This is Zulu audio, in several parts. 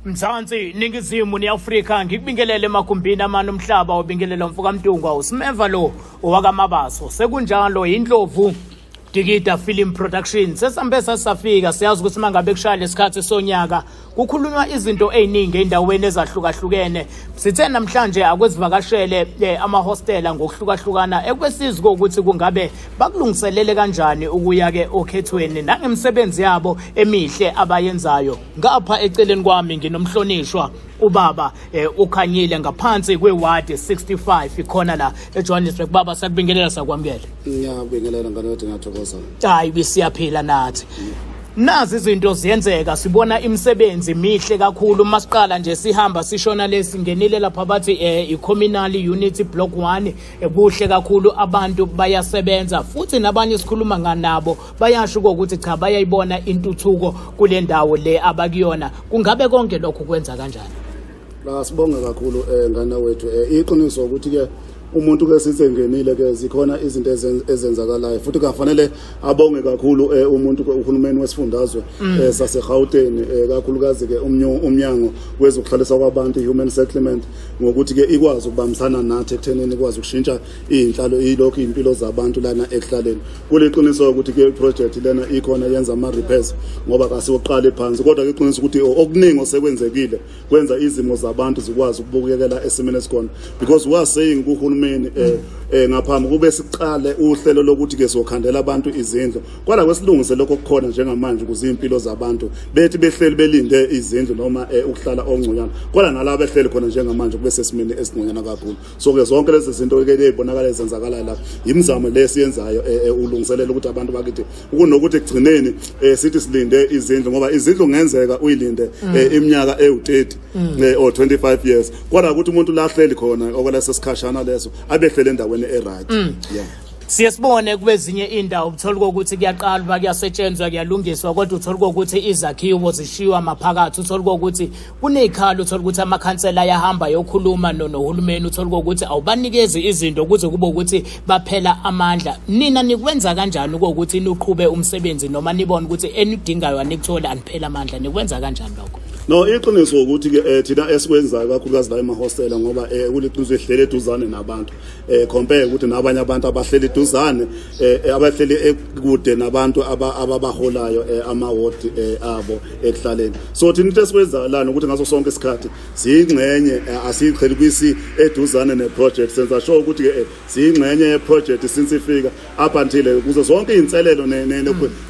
Mzansi, Ningizimu neAfrika, ngikubingelele emagumbini amane omhlaba. Ubingelela mfokaMntungwa, uSimeva lo owakaMabaso. Sekunjalo, Indlovu Dikida Film Production sesambe sasafika. Siyazi ukuthi mangabe kushaya lesikhathi sonyaka kukhulunywa izinto eziningi endaweni ezahlukahlukene. Sithe namhlanje akwezivakashele amahostela ngokuhlukahlukana, ekwesizi ukuthi kungabe bakulungiselele kanjani ukuya ke okhethweni nangemisebenzi yabo emihle abayenzayo. Ngapha eceleni kwami nginomhlonishwa ubaba uKhanyile ngaphansi kwe-ward 65 ikhona la eJohannesburg. Baba, sakubingelela, sakwamukela. Ngiyabingelela ngane wethu, ngiyathokoza. Hayi, bisiyaphila nathi. Nazi izinto ziyenzeka, sibona imisebenzi mihle kakhulu. Masiqala nje sihamba sishona lesingenile lapha bathi i-communal unit block 1, kuhle kakhulu, abantu bayasebenza, futhi nabanye sikhuluma nganabo bayasho ukuthi cha, bayayibona intuthuko kule ndawo le abakuyona. Kungabe konke lokhu kwenza kanjani? La sibonge kakhulu, ngane wethu. Iqiniso ukuthi ke umuntu ke sithi engenile ke zikhona izinto ezenzakalayo, futhi kafanele abonge kakhulu umuntu ke uhulumeni wesifundazwe saseGauteng, kakhulukazi ke umnyango wezokuhlalisa kwabantu, human settlement, ngokuthi ke ikwazi ukubambisana nathi ekuthenini ikwazi ukushintsha iy'nhlalo, ilokhu iy'mpilo zabantu lana ekuhlaleni. Kuliqiniso ukuthi ke iproject lena ikhona yenza ama-repairs ngoba kasiwokuqala phansi, kodwa ke iqiniso ukuthi okuningi osekwenzekile kwenza izimo zabantu zikwazi ukubukekela esimeni esikhona, because we are saying kuhulumeni ngaphambi kube siqale uhlelo lokuthi ke sokhandela abantu izindlu, kodwa kwesilungise lokho okukhona njengamanje ukuze impilo zabantu bethi behleli belinde izindlu noma ukuhlala ongconywana, kodwa nalabo behleli khona njengamanje kube sesimeni esingconywana kakhulu. So ke zonke lezi zinto ke ezibonakala ezenzakalayo la imizamo lesiyenzayo ulungiselela ukuthi abantu bakithi kunokuthi ekugcineni sithi silinde izindlu, ngoba izindlu kungenzeka uyilinde iminyaka ewu-30 or 25 years, kodwa ukuthi umuntu lahleli khona okwaleso sikhashana leso abehlele endaweni e-right, yeah. Siye sibone kwezinye indawo, uthola ukuthi kuyaqalwa, kuyasetshenzwa, kuyalungiswa, kodwa uthola ukuthi izakhiwo zishiywa maphakathi, uthola ukuthi kuney'khalo, uthola ukuthi amakhansela ayahamba ayokhuluma nohulumeni, uthola ukuthi awubanikezi izinto kuze kube ukuthi baphela amandla. Nina nikwenza kanjani ukuthi niqhube umsebenzi noma nibone ukuthi enidingayo anikutholi, aniphela amandla? Nikwenza kanjani lokho? No, iqiniso ukuthi ke thina esikwenzayo kakhulukazi la emahostela, ngoba kuliqiniso ehlele eduzane nabantu, compare ukuthi nabanye abantu abahleli eduzane, abahleli ekude nabantu ababaholayo ama-ward abo ekuhlaleni. So thina into esikwenzayo lana ukuthi ngaso sonke isikhathi siyingxenye, asiyiqheli kwisi eduzane ne-project, senza sure ukuthi ke siyingxenye ye-project since ifika up until kuzo zonke iy'nselelo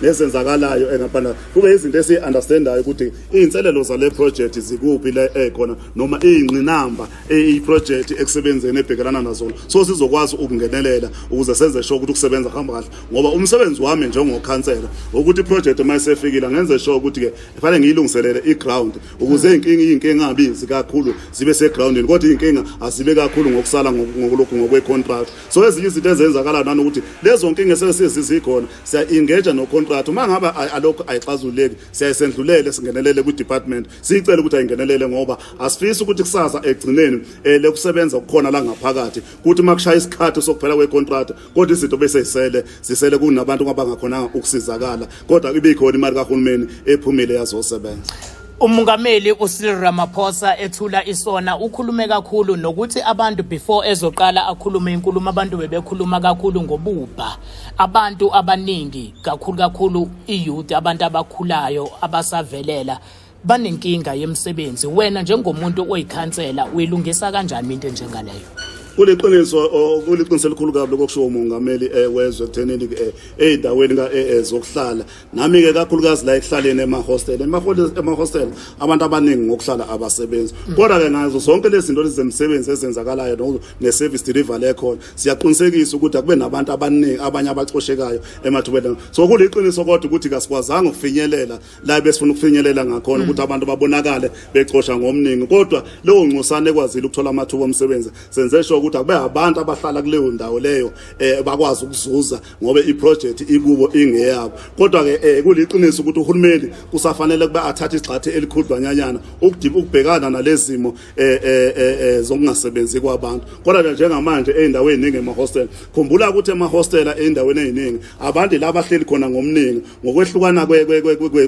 nezenzakalayo engaphandle, kube izinto esiyi-understandayo ukuthi iy'nselelo zale project zikuphi le ekhona noma iy'ngqinamba i-project ekusebenzeni ebhekelana nazona, so sizokwazi ukungenelela ukuze senze sure ukuthi ukusebenza kuhamba kahle, ngoba umsebenzi wami njengokhansela ukuthi iproject uma isefikile ngenze sure ukuthi-ke kufanele ngiyilungiselele i-ground ukuze iy'nkinga ngabizi kakhulu zibe segroundini, kodwa iy'nkinga azibe kakhulu ngokusala ngokulokhu ngokwe-contract. So ezinye izinto ezenzakala nanokuthi lezo nkinga esesizikhona siya-engage no-contract, uma ngabe alokhu ayixazululeki siyayisendlulele, singenelele kwi-department, siyicele ukuthi ayingenelele, ngoba asifisi ukuthi kusasa ekugcineni lekusebenza kukhona la ngaphakathi kuthi uma kushaya isikhathi sokuphela kwe-contract kodwa izinto bese zisele zisele kunabantu abangakhonanga ukusizakala, kodwa ibikhona imali kahulumeni ephumile yazosebenza. Umongameli uCyril Ramaphosa ethula isona ukhulume kakhulu nokuthi abantu, before ezoqala akhulume inkulumo, abantu bebekhuluma kakhulu ngobubha. Abantu abaningi kakhulu kakhulu i-youth, abantu abakhulayo abasavelela, banenkinga yemisebenzi. Wena njengomuntu oyikhansela uyilungisa kanjani into enjengaleyo? Kuliqiniso, kuliqiniso elikhulu kabi lokho kushiwo umongameli wezwe ekuthenini ey'ndaweni zokuhlala, nami-ke kakhulukazi la ekuhlaleni emahostela, emahostela abantu abaningi ngokuhlala abasebenzi, kodwa-ke ngazo zonke lezi zinto lezi zemisebenzi ezenzakalayo ne-service delivery ekhona, siyaqinisekisa ukuthi akube nabantu abaningi abanye abacoshekayo emathubeni. So kuliqiniso kodwa ukuthi kasikwazanga ukufinyelela la besifuna ukufinyelela ngakhona ukuthi abantu babonakale becosha ngomningi, kodwa leyo ngcosana ekwazile ukuthola amathuba omsebenzi senze sure. ukuthi akube abantu abahlala kuleyo ndawo leyo bakwazi ukuzuza ngoba iproject ikubo ingeyabo. Kodwa ke kuliqiniso ukuthi uhulumeni kusafanele kube athathe igxathu elikhudlwanyanyana ukubhekana nalezimo zokungasebenzi kwabantu. Kodwa nje njengamanje ey'ndaweni ey'ningi emahostela, khumbula ukuthi emahostela ey'ndaweni ey'ningi abantu la bahleli khona ngomningi ngokwehlukana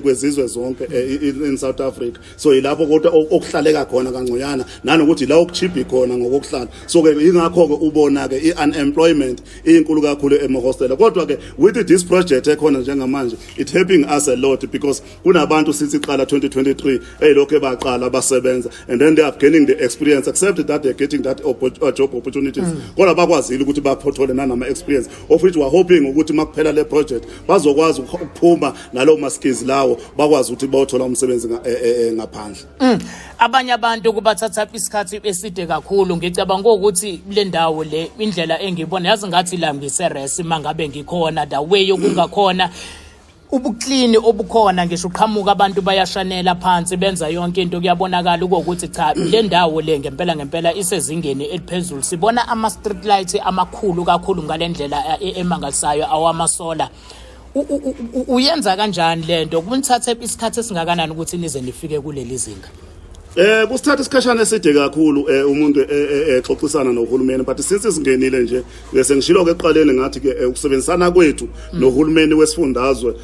kwezizwe zonke in South Africa. So yilapho kodwa okuhlaleka khona kangconywana, nanokuthi la okuchibhi khona ngokokuhlala. So ke ingakho ke ubona ke i-unemployment inkulu kakhulu emahostela. Kodwa ke with this project ekhona njengamanje, it helping us a lot because kunabantu since iqala 2023 eyilokhu ebaqala basebenza and then they are gaining the experience, except that they are getting that job opportunities, kodwa bakwazile ukuthi baphothole nanama experience, of which we are hoping ukuthi makuphela le project bazokwazi ukuphuma nalowo ma skills lawo, bakwazi ukuthi bayothola umsebenzi ngaphandle. Abanye abantu kubathatha isikhathi eside kakhulu. Ngicabanga ukuthi le ndawo le, indlela engiyibona, yazi ngathi la ngiseres mangabe ngikhona, the way yokungakhona ubuklini obukhona, ngisho uqhamuka abantu bayashanela phansi, benza yonke into, kuyabonakala ukuthi cha, le ndawo le ngempela ngempela isezingeni eliphezulu. Sibona ama street lights amakhulu kakhulu ngale ndlela emangalisayo awamasola. Uyenza kanjani lento? Kunithathe isikhathi esingakanani ukuthi nize nifike kuleli zinga? Kusithatha isikhashana eside kakhulu umuntu exoxisana nohulumeni, but since singenile nje, bese ngishilo ke ekuqaleni ngathi ke ukusebenzisana kwethu nohulumeni wesifundazwe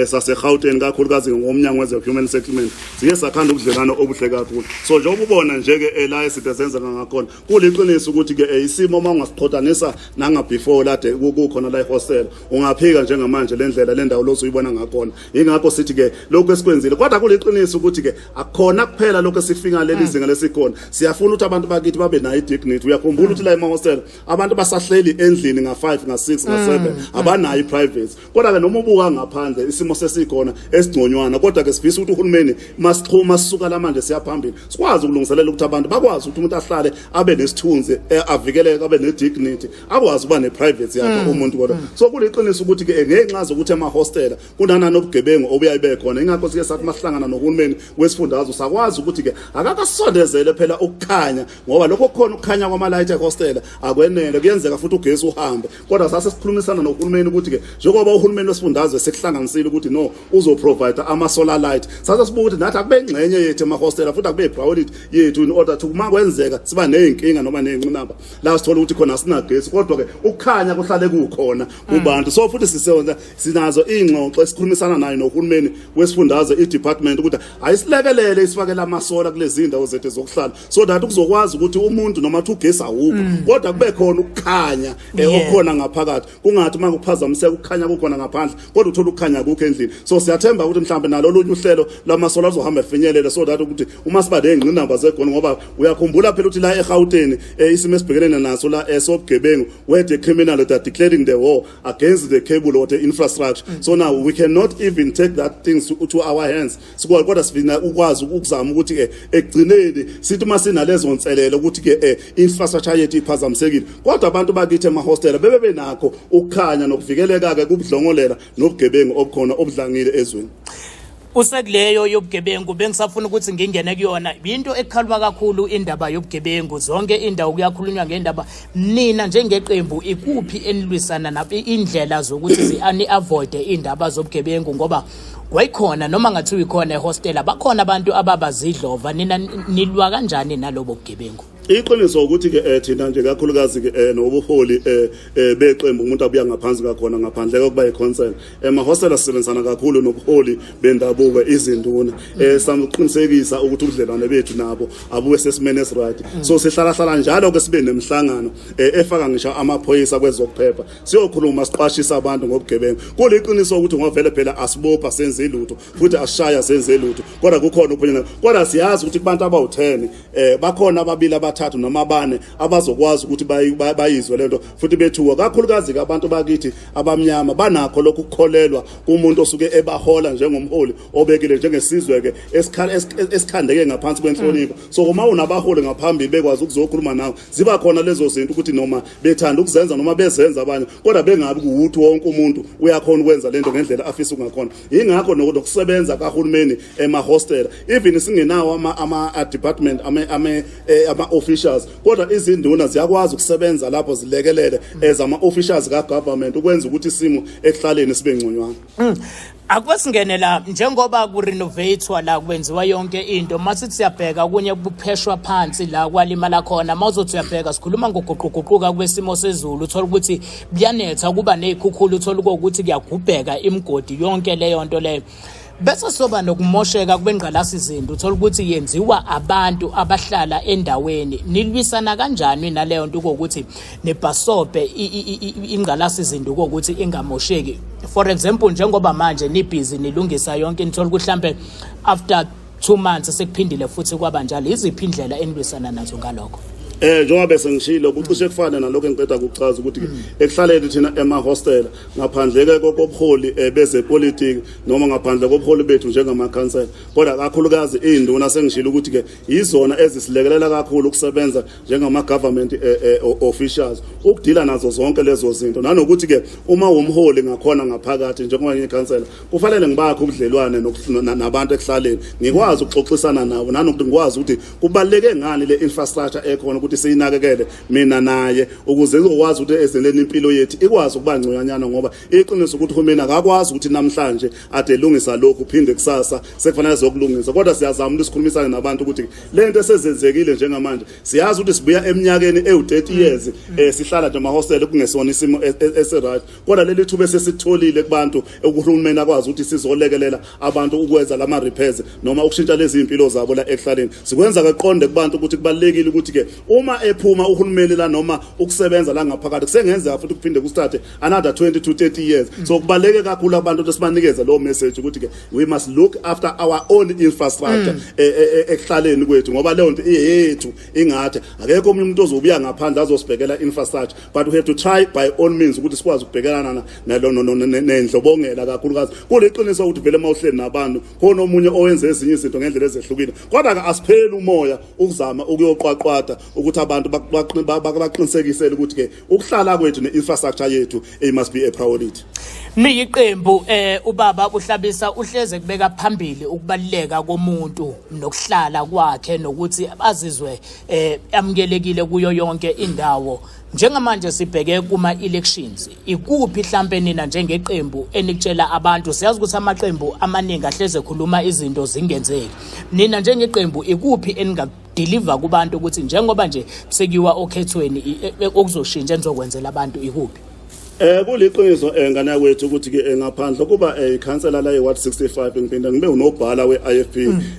saseGauteng, kakhulukazi ngomnyango weze human settlement, siye sakhanda ubudlelwano obuhle kakhulu. So njengoba ubona nje ke la izinto zenzeka ngakhona, kuliqiniso ukuthi ke isimo uma ungasiqhathanisa nanga before lade kukhona la ehostel, ungaphika njengamanje le ndlela le ndawo lozuyibona ngakhona. Ingakho sithi ke lokhu esikwenzile, kodwa kuliqiniso ukuthi ke akukhona kuphela lokho esifika leli zinga lesikhona. Siyafuna ukuthi abantu bakithi babe nayo i-dignity. Uyakhumbula ukuthi la emahostel abantu basahleli endlini nga-5, nga-6, nga-7, abanayo i-privacy. Kodwa ke noma ubuka ngaphandle isimo sesikhona esigconywana, kodwa ke sifisa ukuthi uhulumeni masixhuma sisuka la manje siyaphambili, sikwazi ukulungiselela ukuthi abantu bakwazi ukuthi umuntu ahlale abe nesithunzi, avikeleke, abe ne-dignity, akwazi ukuba ne-privacy yakhe umuntu. Kodwa so kuliqiniso ukuthi ke ngenxa zokuthi emahostela kunana nobugebengu obuyaye bekhona, ingakho sike sathi masihlangana nohulumeni wesifundazwe sakwazi ukuthi ke akakasondezele phela ukukhanya, ngoba lokho kukhona ukukhanya kwamalayithi ehostela akwenele, kuyenzeka futhi ugesi uhambe. Kodwa sase sikhulumisana nohulumeni ukuthi ke njengoba uhulumeni wesifundazwe sekuhlanganisile ukuthi no, uzoprovide ama solar light, sase sibuka ukuthi nathi akube ingxenye yethu emahostela futhi akube priority yethu in order to uma kwenzeka siba nezinkinga noma nezinqinamba la sithola ukuthi khona sinagesi, kodwa ke ukukhanya kuhlale kukhona kubantu. So futhi sisebenza, sinazo ingxoxo esikhulumisana nayo nohulumeni wesifundazwe, i-department, ukuthi ayisilekelele isifakele amasola kulezi ndawo zethu zokuhlala so that kuzokwazi ukuthi umuntu noma athi ugesi awukho, kodwa kube khona ukukhanya okukhona ngaphakathi, kungathi uma kuphazamiseka ukukhanya kukhona ngaphandle, kodwa uthola ukukhanya kukho endlini. So siyathemba ukuthi mhlawumbe nalo olunye uhlelo lwamasola luzohamba lifinyelele so that ukuthi uma siba ney'ngqinamba zegona, ngoba uyakhumbula phela ukuthi la eGauteng isimo esibhekelene naso la esobugebengu, where the criminal that are declaring the war against the cable or the infrastructure. So now we cannot even take that things to our hands sikwazi, kodwa sifina ukwazi ukuzama ukuthi ke ekugcineni sithi uma sinalezo nselelo ukuthi ke infrastructure yethu iphazamisekile, kodwa abantu bakithi emahostela bebe benakho ukukhanya nokuvikeleka ke kubudlongolela nobugebengu obukhona obudlangile ezweni. Usekuleyo yobugebengu, bengisafuna ukuthi ngingene kuyona. Into ekukhalwa kakhulu indaba yobugebengu, zonke indawo kuyakhulunywa ngendaba. Nina njengeqembu ikuphi enilwisana na indlela zokuthi ni-avoid indaba zobugebengu? Ngoba kwayikhona noma ngathiwa ikhona ehostela, bakhona abantu ababazidlova. Nina nilwa kanjani nalobo bugebengu? Iqiniso ukuthi ke thina nje kakhulukazi ke nobuholi beqembu umuntu abuya ngaphansi kakhona ngaphandle kokuba yicouncil emahostela, sisebenzisana kakhulu nobuholi bendabuko, izinduna, samuqinisekisa ukuthi ubudlelwane bethu nabo abube sesimene esiright. So sihlala hlala njalo ke sibe nemhlangano efaka ngisho amaphoyisa kwezokuphepha, siyokhuluma siqwashisa abantu ngobugebengu. Kuliqiniso ukuthi ngovele phela asibopha senze lutho futhi asishaya senze lutho, kodwa kukhona uphunyana. Kodwa siyazi ukuthi kubantu abawu10 bakhona ababili, abathathu noma abane abazokwazi ukuthi bayizwe lento futhi bethuka, kakhulukazi ke abantu bakithi abamnyama banakho lokhu kukholelwa kumuntu osuke ebahola njengomholi obekile, njengesizwe ke esikhandeke ngaphansi kwenhlonipho. So uma unabaholi ngaphambili bekwazi ukuzokhuluma nawe, ziba khona lezo zinto ukuthi noma bethanda ukuzenza noma bezenza abanye, kodwa bengabi kuwuthi wonke umuntu uyakhona ukwenza lento ngendlela afisa ukungakhona. Ingakho nokusebenza kahulumeni emahostela, even singenawo ama department, ama office. officials, kodwa izinduna ziyakwazi ukusebenza lapho zilekelele as ama officials ka government ukwenza ukuthi isimo ekuhlaleni sibe ngconywana. Akwesingene la, njengoba kurenovatewa la, kwenziwa yonke into, masithi siyabheka kunye kupheshwa phansi la kwalimala khona. Mawuzothi uyabheka, sikhuluma ngoguquguquka kwesimo sezulu, uthola ukuthi kuyanetha, kuba nezikhukhula, uthola ukuthi kuyagubheka imigodi, yonke leyo nto leyo, bese soba nokumosheka kwengqalasizinda, uthola ukuthi yenziwa abantu abahlala endaweni. Nilwisana kanjani naleyo nto ukuthi nibhasobhe ingqalasizinda ukuthi ingamosheki? For example, njengoba manje nibhizi nilungisa yonke, nithola ukuthi mhlambe after 2 months sekuphindile futhi kwaba njalo. Iziphi indlela enilwisana nazo ngalokho? Njengoba bese ngishilo, kucishe kufane nalokho engiqeda ukuchaza ukuthi ekuhlaleni thina ema hostel, ngaphandle ke kobuholi bezepolitiki noma ngaphandle kobuholi bethu njengamakhansela, kodwa kakhulukazi izinduna, sengishilo ukuthi ke izona ezisilekelela kakhulu ukusebenza njengama government officials ukudila nazo zonke lezo zinto, nanokuthi ke uma umholi ngakhona ngaphakathi njengoba ngiyikhansela, kufanele ngibakhe ubudlelwane nabantu ekuhlaleni, ngikwazi ukuxoxisana nabo, nanokuthi ngikwazi ukuthi kubaluleke ngani le infrastructure ekhona ukuthi siyinakekele mina naye, ukuze izokwazi ukuthi ezeleni impilo yethu ikwazi ukuba ngconywana, ngoba iqiniso ukuthi uhulumeni akakwazi ukuthi namhlanje ade elungisa lokhu, phinde kusasa sekufanele zokulungisa. Kodwa siyazama ukuthi sikhulumisane nabantu ukuthi le nto esezenzekile njengamanje, siyazi ukuthi sibuya eminyakeni ewu-30 years sihlala nje emahostela kungesona isimo esi-right, kodwa leli thuba esesitholile kubantu, uhulumeni akwazi ukuthi sizolekelela abantu ukwenza lama repairs noma ukushintsha lezi impilo zabo la ekuhlaleni, sikwenza kaqonde kubantu ukuthi kubalulekile ukuthi ke uma ephuma uhulumeni la noma ukusebenza la ngaphakathi, kusengenzeka futhi kuphinde kusithathe another 20 to 30 years. So kubaluleke kakhulu abantu ukuthi sibanikeze lo message ukuthi ke we must look after our own infrastructure ekuhlaleni kwethu, ngoba leyo nto iyethu, ingathi akekho omunye umuntu ozobuya ngaphandle azosibhekela infrastructure, but we have to try by all means ukuthi sikwazi ukubhekelana nalo nendlobongela kakhulukazi. Kuliqiniso ukuthi vele mawuhleli nabantu khona omunye owenza ezinye izinto ngendlela ezehlukile, kodwa ke asipheli umoya ukuzama ukuyoqwaqwada ukuthi abantu baqinisekisele ukuthi ke ukuhlala kwethu ne-infrastructure yethu, it must be a priority. Niyiqembu, ubaba uHlabisa uhleze kubeka phambili ukubaluleka komuntu nokuhlala kwakhe nokuthi azizwe amukelekile kuyo yonke indawo. Njengamanje sibheke kuma elections, ikuphi mhlambe nina njengeqembu enikutshela abantu? Siyazi ukuthi amaqembu amaningi ahleze ekhuluma izinto zingenzeki. Nina njengeqembu, ikuphi eningakudeliver kubantu ukuthi njengoba nje sekuyiwa okhethweni, okuzoshintsha enizokwenzela abantu ikuphi? Kuliqiniso ngane yakwethu ukuthi ke ngaphandle kuba ikhansela la eWard 65, ngiphinda ngibe unobhala weIFP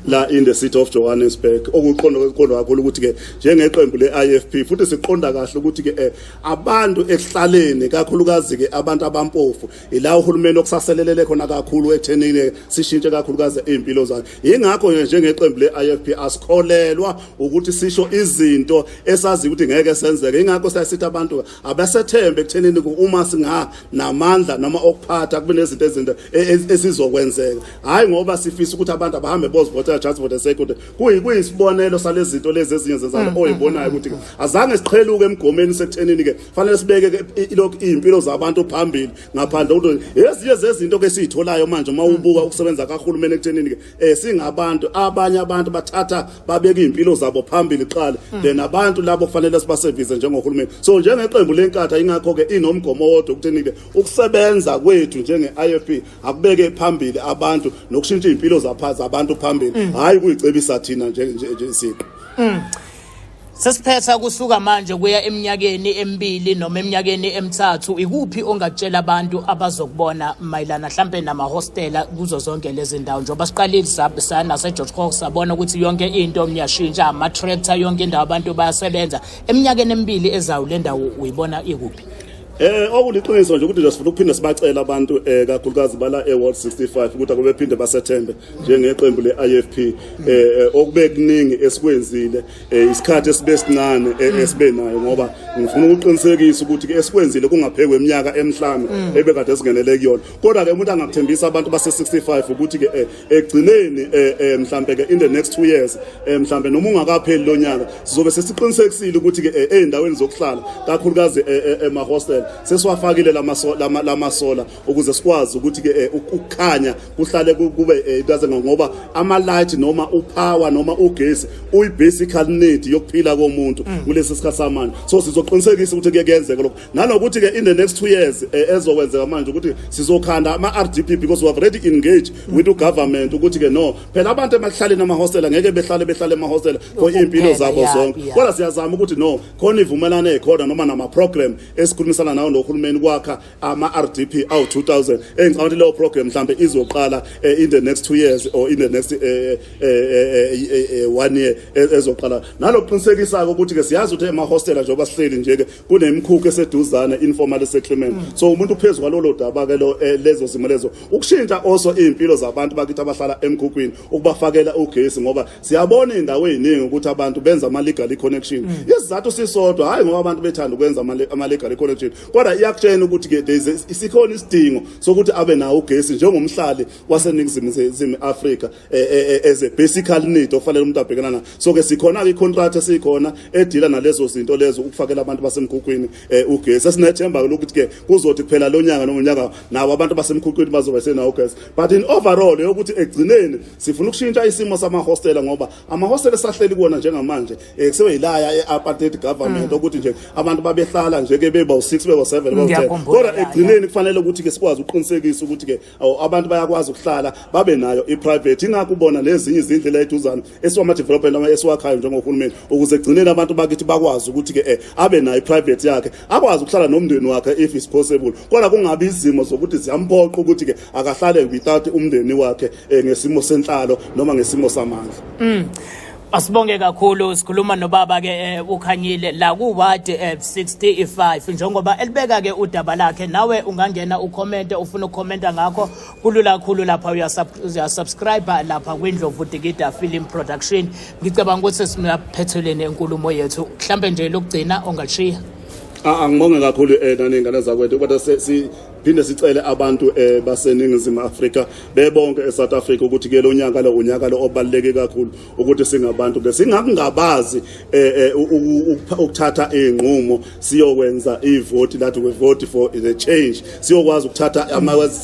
la in the city of Johannesburg, okuqonda kwesiqondo kakhulu ukuthi ke njengeqembu leIFP futhi siqonda kahle ukuthi ke abantu ekuhlaleni, kakhulukazi ke abantu abampofu, ila uhulumeni okusaselelele khona kakhulu ekuthenini sishintshe kakhulukazi impilo zakhe. Ingakho nje njengeqembu leIFP asikholelwa ukuthi sisho izinto esazi ukuthi ngeke senzeke. Ingakho siyasithi abantu abasethembe ekuthenini uma singa namandla noma okuphatha, kube nezinto ezinto esizokwenzeka, hayi ngoba sifisa ukuthi abantu abahambe bozivotela just for the sake of kuyisibonelo salezi zinto lezi ezinye zenzalo oyibonayo ukuthi azange siqheluke emgomeni sekuthenini ke fanele sibeke ke ilokhu izimpilo zabantu phambili, ngaphandle ukuthi ezinye zezinto ke siyitholayo manje uma ubuka ukusebenza kahulumeni ekuthenini ke singabantu, abanye abantu bathatha babeka izimpilo zabo phambili qala, then abantu labo kufanele sibaservice njengohulumeni. So njengeqembu leNkatha, ingakho ke inomgomo wodwa ukuthini ke ukusebenza kwethu njenge-IFP akubeke phambili abantu nokushintsha izimpilo zabantu phambili, hayi kuyicebisa thina nje siqu. Sesiphetha, kusuka manje kuya eminyakeni emibili noma eminyakeni emithathu, ikuphi ongakutshela abantu abazokubona mayelana mhlambe namahostela kuzo zonke lezi ndawo, njengoba siqalile nase George Cox, sabona ukuthi yonke into niyashintsha, ama-tractor yonke indawo, abantu bayasebenza? Eminyakeni emibili ezayo le ndawo uyibona ikuphi? Okuliqiniso nje ukuthi nje sifuna ukuphinda sibacela abantu, kakhulukazi bala eWard 65, ukuthi akube phinde basethembe njengeqembu leIFP. Okube kuningi esikwenzile, isikhathi esibe sincane esibe nayo, ngoba ngifuna ukuqinisekisa ukuthi ke esikwenzile kungaphekwe eminyaka emihlanu ebekade singenele kuyona. Kodwa ke umuntu angakuthembisa abantu base 65 ukuthi ke egcineni mhlambe ke in the next 2 years, mhlambe noma ungakapheli lo nyaka, sizobe sesiqinisekisile ukuthi ke ezindaweni zokuhlala, kakhulukazi ema hostel Sesiwafakile lama solar ukuze sikwazi ukuthi ke ukukhanya kuhlale kube into ngoba ama light noma upower noma ugesi uyi basic need yokuphila komuntu kulesi sikhathi samanje. So sizoqinisekisa ukuthi ke kuyenzeka lokho, nanokuthi ke in the next 2 years ezokwenzeka manje ukuthi sizokhanda ama RDP, because we have already engaged with the government ukuthi ke no, phela abantu emahlaleni amahostela ngeke behlale emahostela for impilo Kuphela, zabo zonke. Kodwa siyazama ukuthi no, khona ivumelano ezikhona noma nama program esikhulumisana nawo nohulumeni kwakha ama RDP awu 2000, engicabanga ukuthi leyo program mhlambe izoqala in the next 2 years or in the next one year ezoqala. Nalokuqinisekisa ukuthi ke siyazi ukuthi emahostela, njengoba sihleli nje ke, kunemikhukhu eseduzane, informal settlement. So umuntu uphezulu kwalolo daba ke lo lezo zimo lezo, ukushintsha also impilo zabantu bakithi abahlala emkhukhwini, ukubafakela ugesi, ngoba siyabona indawo eziningi ukuthi abantu benza ama legal connection. Isizathu sisodwa, hayi ngoba abantu bethanda ukwenza ama legal connection, kodwa iyakutshena ukuthi ke there is isikhona isidingo sokuthi abe nawo ugesi njengomhlali waseNingizimu Afrika as a basic need ofanele umuntu abhekana nayo. So ke sikhona ke i-contract esikhona edila nalezo zinto lezo, ukufakela abantu basemkhukhwini ugesi. Esinethemba ukuthi ke kuzothi kuphela lo nyaka noma unyaka nawo abantu basemkhukhwini bazobe senawo ugesi. But in overall yokuthi egcineni sifuna ukushintsha isimo samahostela, ngoba amahostela esahleli kuwona njengamanje kusewuyilaya e-apartheid government, ukuthi nje abantu babehlala nje ke beba u6, beba u7, beba u10. Ngiyakhumbula, Kodwa ekugcineni kufanele ukuthi ke sikwazi ukuqinisekisa ukuthi ke abantu bayakwazi ukuhlala babe nayo i-private. Ingakho ubona nezinye izindlela eduzane esiwama development ama esiwakhayo njengohulumeni, ukuze egcineni abantu bakithi bakwazi ukuthi ke abe nayo i-private yakhe, akwazi ukuhlala nomndeni wakhe if is possible, kodwa kungabi izimo zokuthi ziyamphoqa ukuthi ke akahlale without umndeni wakhe ngesimo senhlalo noma ngesimo samandla. Asibonge kakhulu. Sikhuluma nobaba ke uKhanyile la ku ward 65, njengoba elibeka ke udaba lakhe. Nawe ungangena ucomment, ufuna ukucomment ngakho, kulula kakhulu lapha, uyasubscribe lapha kwiNdlovu Dikida Film Production. Ngicabanga ukuthi simaphetheleni enkulumo yethu, mhlambe nje lokugcina ongalishiya. Ah, angibonge kakhulu nani ngane zakwethu, kodwa siphinde sicele abantu baseNingizimu Afrika bebonke eSouth Africa ukuthi ke lo nyaka lo unyaka lo obaluleke kakhulu, ukuthi singabantu ke singakungabazi ukuthatha inqumo siyokwenza ivote lathi we vote for the change, siyokwazi ukuthatha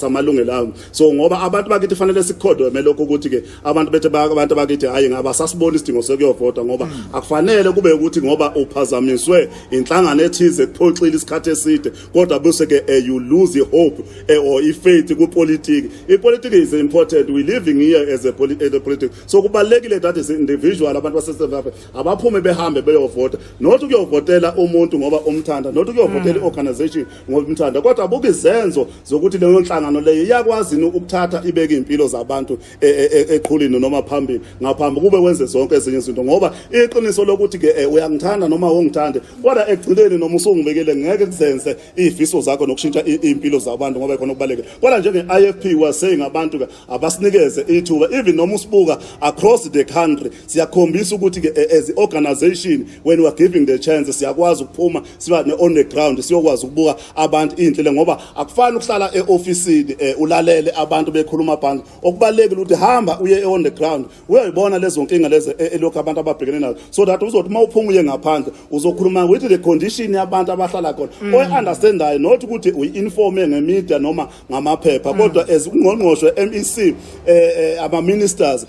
amalungelo abo. So ngoba abantu bakithi fanele sikukhodwe lokho ukuthi ke abantu bethe abantu bakithi hayi, ngaba sasibona isidingo sokuyovota, ngoba akufanele kube ukuthi ngoba uphazamiswe inhlangano ethize kuphoxile isikhathi eside, kodwa bese ke you lose the hope or ifaith kupolitiki. Ipolitiki is important. We living here as a politics, so kubalekile that is individual, abantu base South Africa abaphume behambe beyovota, not ukuyovotela umuntu ngoba umthanda, not ukuyovotela i-organization ngoba umthanda, kodwa abuka izenzo zokuthi leyo nhlangano leyo iyakwazi yini ukuthatha ibeke impilo zabantu eqhulini noma phambili, ngaphambi kube wenze zonke ezinye izinto. Ngoba iqiniso lokuthi ke uyangithanda noma awungithandi, kodwa ekugcineni noma usungibekele ngeke kuzenze izifiso zakho nokushintsha impilo zabantu, ngoba ikhona okubalulekile. Kodwa njenge-IFP was saying, abantu ke abasinikeze ithuba. Even noma usibuka across the country, siyakhombisa ukuthi ke as organization, when we are giving the chance, siyakwazi ukuphuma siba on the ground, siyokwazi ukubuka abantu iy'nhlelo, ngoba akufani ukuhlala e-ofisini ulalele abantu bekhuluma phansi. Okubalulekile ukuthi hamba uye on the ground, uyayibona lezo nkinga lezo elokhu abantu ababhekene nazo, so that uzothi uma uphuma uye ngaphandle uzokhuluma with the condition yabantu abahlala khona oyi-understandayo, not ukuthi uyi-informe ngemedia noma ngamaphepha. Kodwa as ungqongqoshe, MEC, ama-ministers,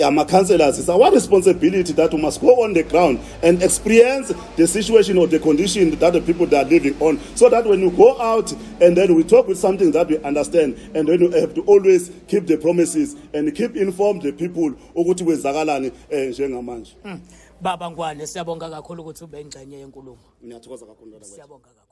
ama-councillors, it's our responsibility that we must go on the ground and experience the situation or the condition that the people that are living on, so that when you go out and then we talk with something that we understand, and then you have to always keep the promises and keep informed the people ukuthi kwenzakalani njengamanje. Baba Ngwane, siyabonga kakhulu ukuthi ube ingxenye yenkulumo. Ngiyathokoza kakhulu, ndoda kwethu. Siyabonga kakhulu.